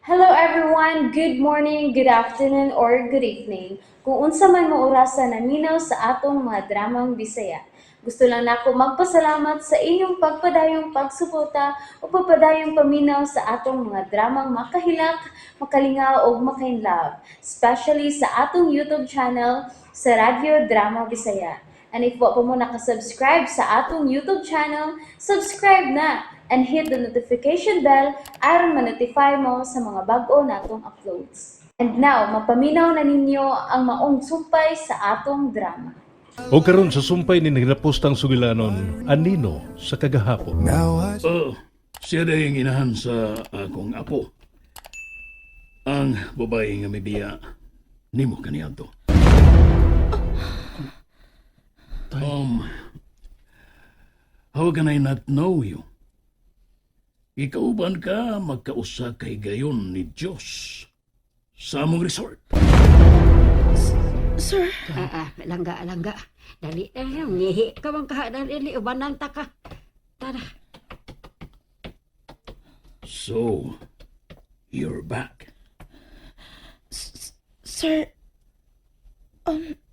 Hello everyone! Good morning, good afternoon, or good evening. Kung unsa man mo orasa naminaw sa atong mga dramang Bisaya. Gusto lang nako magpasalamat sa inyong pagpadayong pagsuporta o pagpadayong paminaw sa atong mga dramang makahilak, makalingaw ug makainlove, especially sa atong YouTube channel sa Radyo Drama Bisaya. And if wa pa mo nakasubscribe sa atong YouTube channel, subscribe na and hit the notification bell aron ma-notify mo sa mga bag-o natong uploads. And now, mapaminaw na ninyo ang maong sumpay sa atong drama. O karon sa sumpay ni nagapostang sugilanon, anino sa kagahapon. Oh, siya dahil inahan sa akong apo. Ang babae nga mibiya, nimo kaniadto. How can I not know you? Ikauban ka magkausa kay gayon ni Diyos sa among resort. Sir, Ah, ah, langga, langga. Dali, eh, ngihi ka bang kaha, dali, dali, ubanan ta ka. Tara. So, you're back. Sir,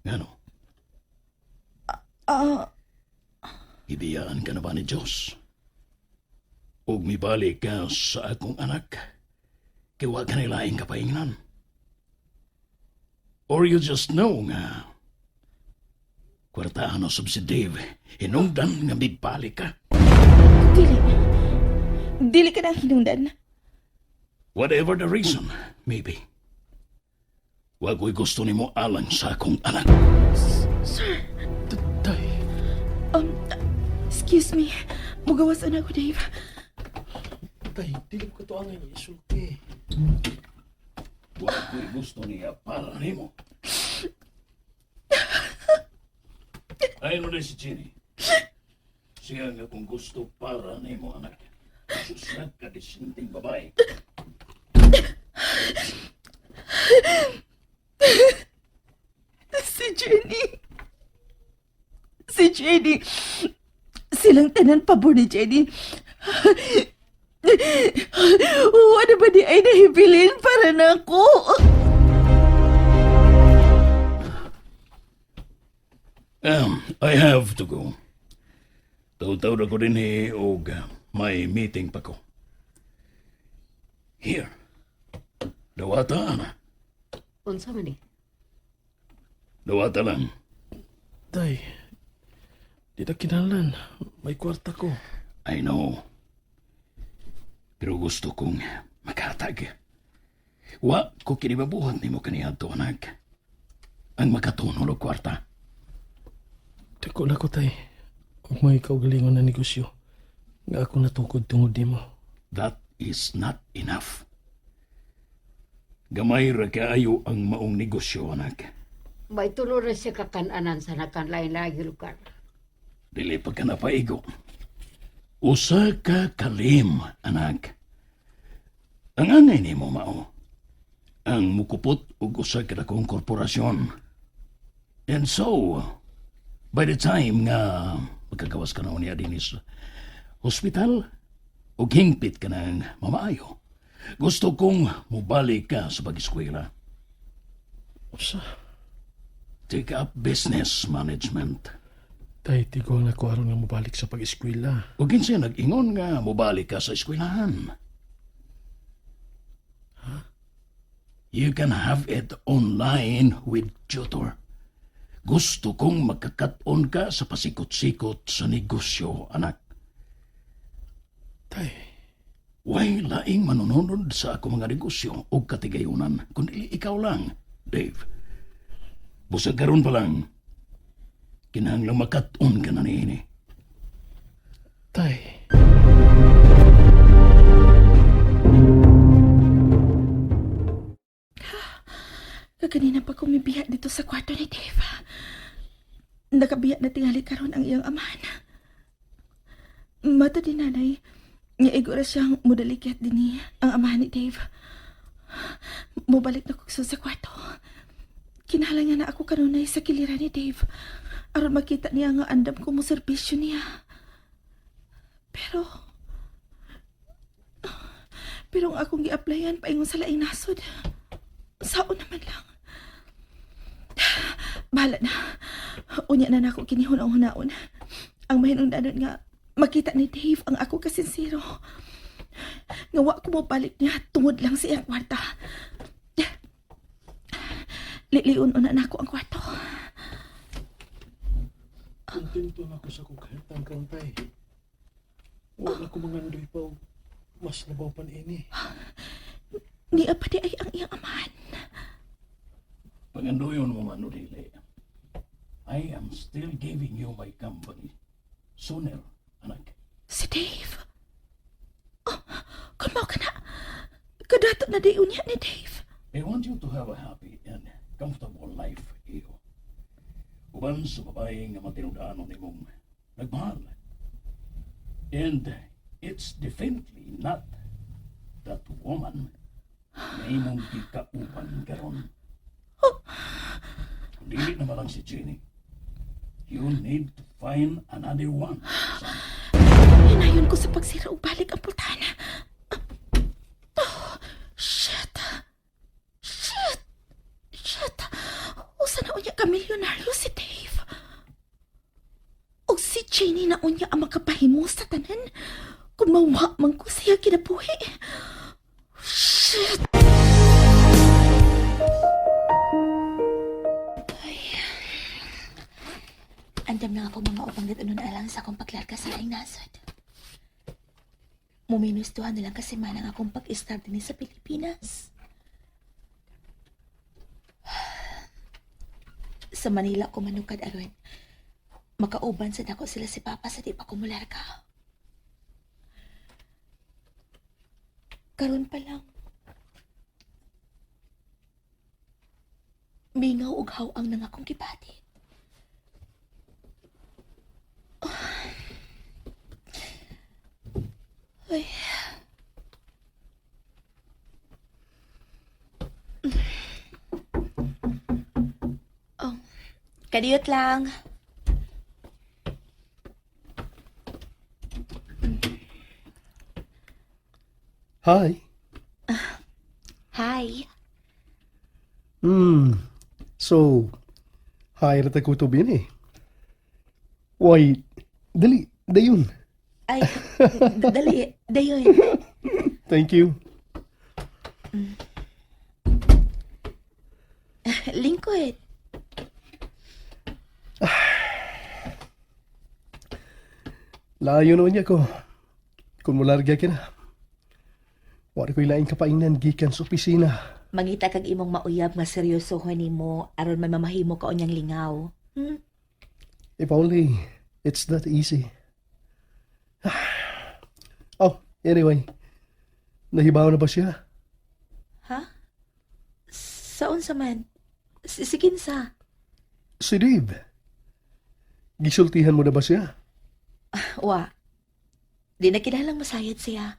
Ngano, ibiyaan ka na ba ni Diyos? Ug mibalik ka sa akong anak, kay wa ka nilaing kapaingnan. Or you just know nga, kwartahan usab si Dave, hinungdan nga mibalik ka. Dili. Dili ka nang hinungdan. Whatever the reason, maybe. Wa ko'y gusto nimo alang sa akong anak. Sir, Tay, excuse me. Mugawas na ako, Dave. Tay, dili ko to ang isulti. Wa ko'y gusto niya para nimo. Ay no si Jenny. Siya nga kung gusto para nimo, anak. Usa ka disenteng babae. Si Jenny. Si Jenny. Silang tanan pabor ni Jenny. Ano ba di ay nahibilin para nako? I have to go. Taw-taw na ko din eh, og may meeting pa ko. Here. Dawata, ana. Unsa man eh? Dawata lang. Tay, di na kinahanglan. May kwarta ko. I know. Pero gusto kong makatag. Wa ko kini mabuhat nimo kaniadto, anak. Ang makatunol og kwarta. Dako na ko, Tay. Ug may kaugalingon na negosyo nga ako natukod tungod nimo. That is not enough. Gamay ra kaayo ang maong negosyo, anak. May tulo na siya kakananan sa nakanlain-laing lugar. Dili pa ka napaigo. Usa ka kalim, anak. Ang angay nimo mao ang mukupot og usa ka dakong korporasyon. And so, by the time nga magkagawas ka na unya dinhi sa hospital, ug hingpit ka ng mamaayo, gusto kong mubalik ka sa pag-eskwela. Usa? Take up business management. Tay, tiguang na ko aron nga mobalik sa pag-eskwela. Ug kinsay nag-ingon nga mobalik ka sa eskwelahan? You can have it online with tutor. Gusto kong magkakat-on ka sa pasikot-sikot sa negosyo, anak. Tay, Way laing manununod sa ako mga negosyo o katigayunan, kundi ikaw lang, Dave. Busag karon pa lang, kinahanglang makat-on ka na niini. Tay. Kaganina pa kumibiya dito sa kwarto ni Dave. Nakabiya na tingali karon ang iyang amahan. Mata di nanay, nga igo ra siyang mudalikyat dinhi ang amahan ni Dave. Mubalik na kog sa kwarto. Kinahanglan nga naa ko kanunay sa kiliran ni Dave aron makita niya nga andam ko mo serbisyo niya. Pero Pero ang akong gi-applyan paingon sa laing nasod. Sao naman lang. Bahala na. Unya na nako kini hunaon-hunaon. Ang mahinungdanon nga makita ni Dave ang ako kasinsero. Nga wa ko mopalit niya tungod lang sa iyang kwarta. Liliun una nako ang kwarto. Kontento na ako sa akong kahitang karon, tay. Wala ko mangandoy pa og mas labaw pa niini. Niya pa di ay ang iyang amahan. Pangandoyon mo man o dili. I am still giving you my company. Sooner, anak. Si Dave. Oh, kung mao ka na, kadato na di unya ni Dave. I want you to have a happy and comfortable life, iyo. Uban sa babae nga matinud-anon nimong nagmahal. And it's definitely not that woman na imong gikauban karon. Kung dili naman lang si Jenny, you need to find another one, son. Hinayon ko sa pagsira og balik ang pultahan. Oh, shit. Shit. Shit. Usa na unya ka milyonaryo si Dave. Og si Jenny na unya ang makapahimo sa tanan. Kung mawa man ko siya kinabuhi. Shit. Andam na ako mga upang gatunon alang sa akong paglarga sa laing nasod. Muminus 2 na lang kasi manang akong pag-start din sa Pilipinas. Sa Manila ko manukad aron. Makauban sa dako sila si Papa sa di pa ko mularga. Karon pa lang. Mingaw og hawang nang akong gibati. Ay. Oh, kadiyot lang. Hi. Hi. So, hi ra ta kutubin eh. Why, dali, dayon. Ay, dali, dayon. Thank you. Lingkod. Layo naman niya ko. Kung mularga ka na. Wala ko'y laing kapainan gikan sa opisina. Mangita kag imong mauyab nga seryosohon nimo aron may mamahimo ka unyang lingaw. If only it's that easy. Oh, anyway. Nahibaw na ba siya? Ha? Sa unsa man? Si kinsa? Si Dave. Gisultihan mo na ba siya? Wa. Di na kinahanglang masayad siya.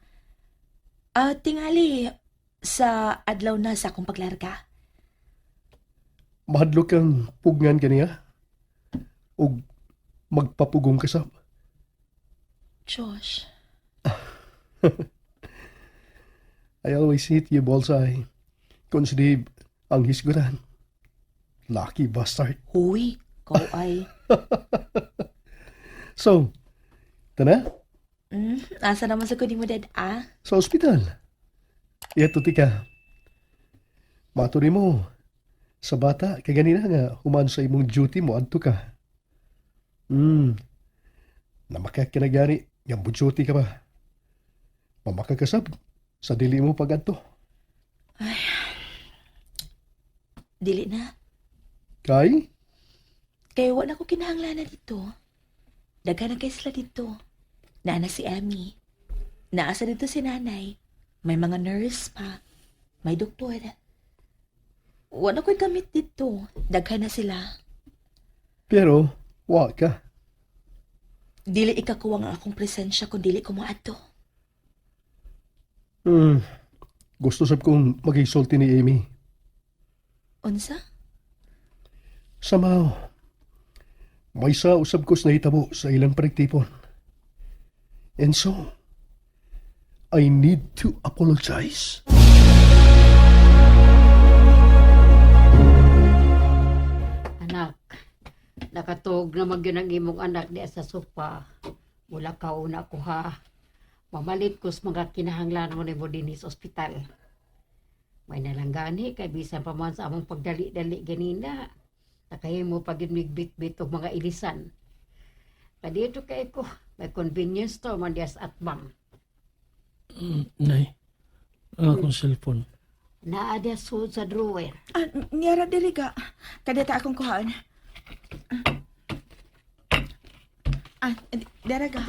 Ah, tingali sa adlaw na sa akong paglarga. Mahadlok kang pugnan kaniya? O magpapugong ka sab? Josh. I always hit you, bullseye. Kung si Dave ang hisguran. Lucky bastard. Huy, kau ay. So, tana, Asa naman sa kunin mo dad, ah? Sa ospital. Ito, tika. Maturi mo. Sa bata, kaganina nga, human sa imong duty mo, adto ka. Namaka kinagari, nga mo duty ka ba? Mamakakasab, sa dili mo pag-adto. Dili na. Kay? Kaya wala ko kinahanglan na dito. Daghan na kay sila dito. Naana si Emmy. Naasa dito si nanay. May mga nurse pa. May doktor. Wala ko'y gamit dito. Daghan na sila. Pero, wa ka. Dili ikakuwang ang akong presensya kung dili ko moadto. Gusto sab kong magisulti ni Amy. Unsa? Somehow, may sa usab ko sa nahitabo sa ilang panagtipon. And so, I need to apologize. Anak, nakatuog naman gyud ang imong anak diya sa sopa. Mula ka una ko ha. Mamalit ko sa mga kinahanglan mo nimo dinhi sa ospital. May nalanggani kay bisan pa man sa among pagdali-dali ganina. Nakahimo pag yun migbit-bit og mga ilisan. Kadito kay ko, may convenience store man diya sa Atbang. Nay, ang akong cellphone. Naa diya sud sa drawer. Ah, niyara diri ka. Kadeta akong kuhaan. Ah, dara ka.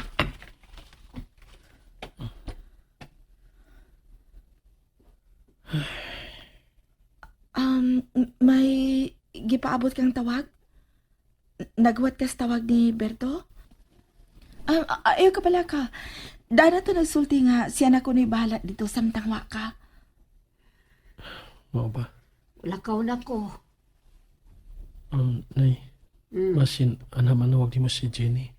May gipaabot kang tawag? Nagwat ka sa tawag ni Berto? Ayaw ka pala ka. Dana to nagsulti nga siya na kuno'y bahala dito samtang wa ka. Mao ba? Lakaw na ko. Nay, basin ana manawag nimo si Jenny.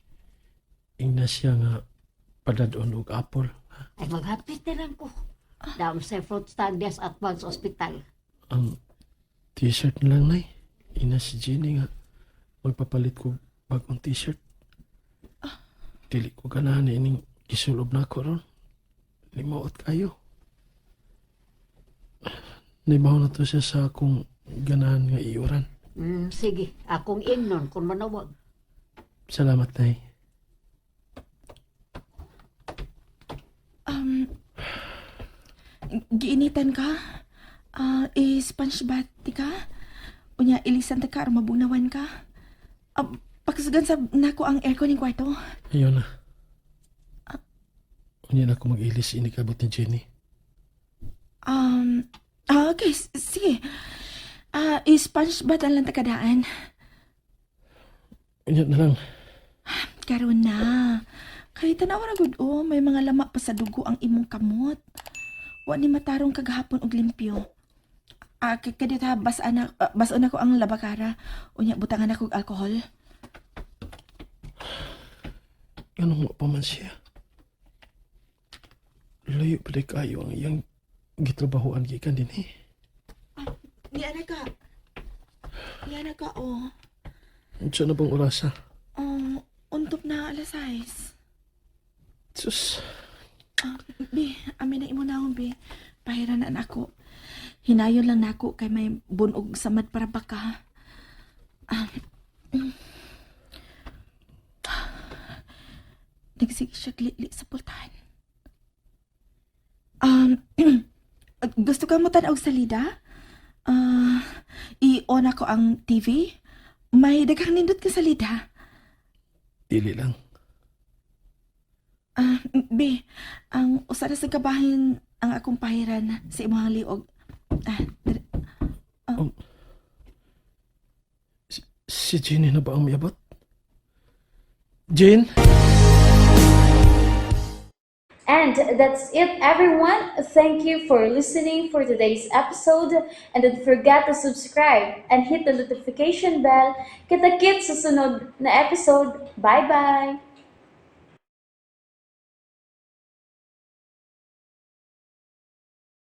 Ingna siya nga padadon og apple. Ay maghapit na lang ko. Dam sa fruit stand diya sa Atbang sa ospital. T-shirt na lang, Nay. Ingna si Jenny nga magpapalit ko bagong t-shirt. Dili ko ganahan ining gisulob na ako ron. Limaot kayo. Nibaw na to siya sa akong ganahan nga iuran. Sige, akong ingnon kung manawag. Salamat, Nay. Giinitan ka? Ah, i-sponge bath ti ka? Unya, ilisan ta ka aron mabugnawan ka? Ah, pakisugan sa nako ang aircon ning kwarto. Ayaw na. Unya na ako mag-ilis inikabot ni Jenny. Okay, sige. Ah, i-sponge bath ang lang ta kadaan. Unya na lang. Karon na. Kay tanawa ra gud oh, may mga lama pa sa dugo ang imong kamot. Wa ni matarong kagahapon og limpyo. Ah, kay kadto ha, bason na ko ang labakara. Unya butangan ako og alkohol. Anong wa pa man siya? Layo pa di kayo ang iyang gitrabahoan gikan din eh. Niana ka. Niana ka oh. Unsa na bang orasa? Oh, untop na alas 6. Sus, Ah, bi, amin na imo na bi. Pahira na nako. Hinayon lang nako kay may bunog samad para baka. Ah. Nagsige siya glili sa pultahan. Gusto ka mo tan-og salida? Ah, i-on ako ang TV. May daghang nindot ka salida. Dili lang. Ah, B, ang usa ra sa kabahin ang akong pahiran sa imong liog. Ah, Si Jenny na ba ang miabot? Jane? And that's it, everyone. Thank you for listening for today's episode. And don't forget to subscribe and hit the notification bell. Kita-kits sa sunod na episode. Bye-bye!